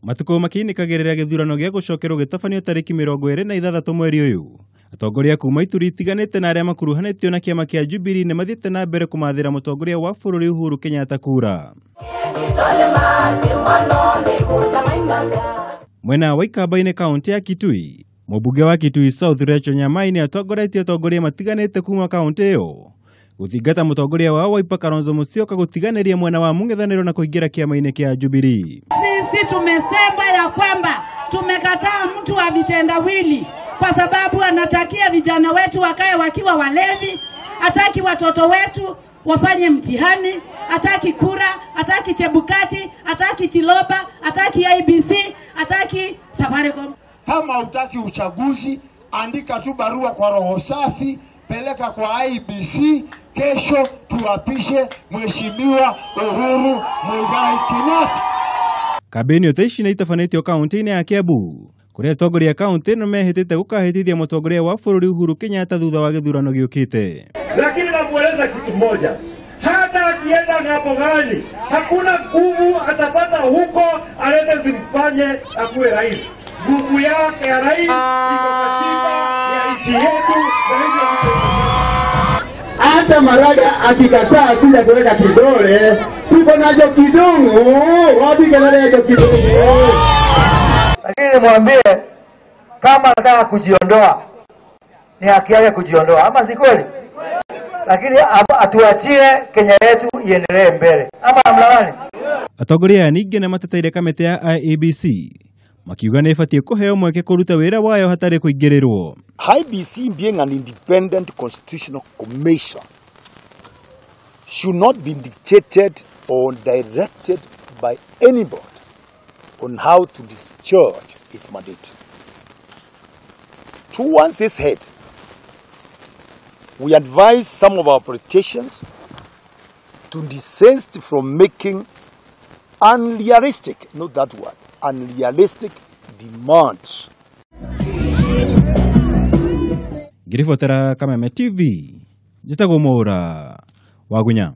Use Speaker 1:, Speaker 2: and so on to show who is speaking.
Speaker 1: Matukũ makĩinĩkagĩrĩra gĩthurano gĩa gũcokerwo gĩtabanio tarĩki 26 mweri ũyũ. Atongoria kuma ituri itiganĩte na arĩa makuruhanĩtio na kĩama kĩa Jubilee nĩ mathiĩte na mbere kũmathĩra mũtongoria wa bũrũri Uhuru Kenyatta kura. Mwena wa Ikamba-inĩ kaunti ya Kitui, mũmbunge wa Kitui South Rachel Nyamai nĩ atongoretie atongoria matiganĩte kuma kaunti ĩyo gũthingata mũtongoria wa Wiper Kalonzo Musyoka gũtiganĩria mwena wa mũng'ethanĩro na kũingĩra kĩama-inĩ kĩa Jubilee.
Speaker 2: Sisi tumesema ya kwamba tumekataa mtu wa vitendawili kwa sababu anatakia vijana wetu wakae wakiwa walevi, hataki watoto wetu wafanye mtihani, hataki kura, hataki Chebukati, hataki Chiloba, hataki IBC, hataki Safaricom.
Speaker 3: Kama hutaki uchaguzi, andika tu barua kwa roho safi, peleka kwa IBC, kesho tuapishe Mheshimiwa Uhuru Muigai Kenyatta.
Speaker 1: Kambĩini o ta ici nĩ itabanĩtio kaunti-inĩ ya Kiambu kũrĩa atongoria kaunti ĩno mehĩtĩte gũkahĩtithia mũtongoria wa bũrũri Uhuru Kenyatta thutha wa gĩthurano gĩũkĩte.
Speaker 4: Lakini namueleza kitu moja, hata akienda ng'ambo gani, hakuna nguvu atapata huko alete zimfanye akuwe rais. Nguvu yake ya rais iko katiba ya nchi yetu, na hivyo
Speaker 5: hata Maraga akikataa kuja kuweka kidole, tuko nacho kidungu, wapi kelele hicho kidungu.
Speaker 6: Lakini nimwambie kama anataka kujiondoa ni haki yake kujiondoa, ama si kweli? Lakini atuachie Kenya yetu iendelee mbele, ama namna gani?
Speaker 1: Atongoria aya ningĩ nĩ mateteire kamĩtĩ ya IEBC makiuga nĩ ĩbatiĩ kũheo mweke kũruta wĩra wayo hatarĩ kũingĩrĩrwo.
Speaker 7: IEBC being an independent constitutional commission should not be dictated or directed by anybody on how to discharge its mandate. Towards this head, we advise some of our politicians to desist from making unrealistic, not that word, unrealistic demands.
Speaker 1: Ngĩribotera Kameme TV, njĩtagwo Mwaura Wagunya.